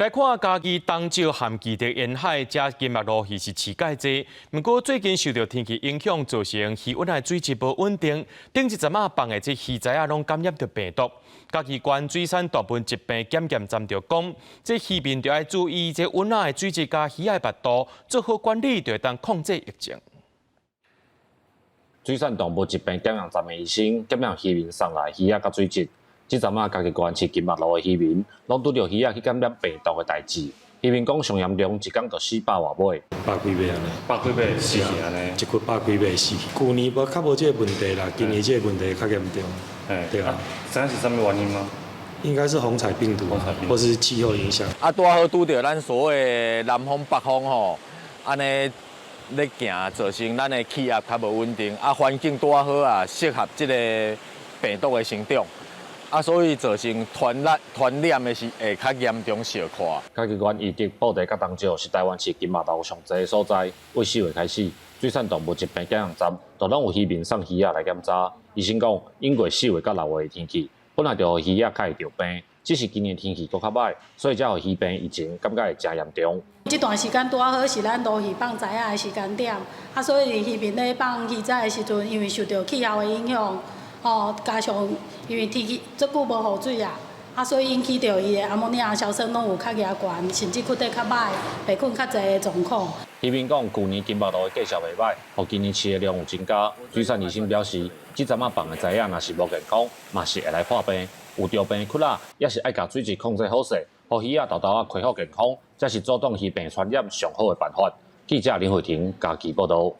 來看嘉義東石和基德沿海，遮金目鱸魚是飼蓋濟，毋過最近受著天氣影響，造成魚塭的水質無穩定，頂一陣仔放的這魚仔仔攏感染著病毒。嘉義縣水產動物疾病檢驗站就講，這漁民著愛注意這塭仔的水質佮魚仔密度，做好管理，就會當控制疫情。水產動物疾病檢驗站的醫生檢驗漁民送來魚仔佮水質。這陣仔嘉義縣飼金目鱸的漁民，攏拄著魚仔去感染病毒的代誌。漁民講上嚴重，一工就死百外尾。百幾尾按呢？百幾尾死去按呢？一窟百幾尾死去。舊年無較無這個問題啦，今年這個問題較嚴重。對啊。知影是啥物原因嗎？應該是虹彩病毒，或是氣候影響。啊，拄好拄著咱所謂南風北風吼，按呢咧行，造成咱的氣壓較無穩定，啊，環境拄好啊，適合這個病毒的生長。啊，所以造成傳染傳染的是會較嚴重小可。嘉義縣義德、布袋佮東石是台灣飼金目鱸上濟的所在。為4月開始，水產動物疾病檢驗站就攏有漁民送魚仔來檢查。醫生講，經過4月佮6月的天氣，本來就予魚仔較會著病，只是今年天氣閣較䆀，所以才予魚病疫情感覺會誠嚴重。這段時間拄好是咱鱸魚放仔仔的時間點，啊，所以漁民咧放魚仔的時陣，因為受著氣候的影響。哦，加上因為天氣足久無雨水啊，啊，所以引起著伊的阿摩尼亞硝酸攏有較額懸，甚至屈得較䆀，病菌較濟的狀況。漁民講，舊年金目鱸的價數袂䆀，予今年飼的量有增加。水產醫生表示，這陣仔放的仔仔若是無健康，嘛是會來破病。有著病窟仔，也是愛共水質控制好勢，予魚仔沓沓仔恢復健康，才是阻擋魚病傳染上好的辦法。記者林慧婷嘉義報導。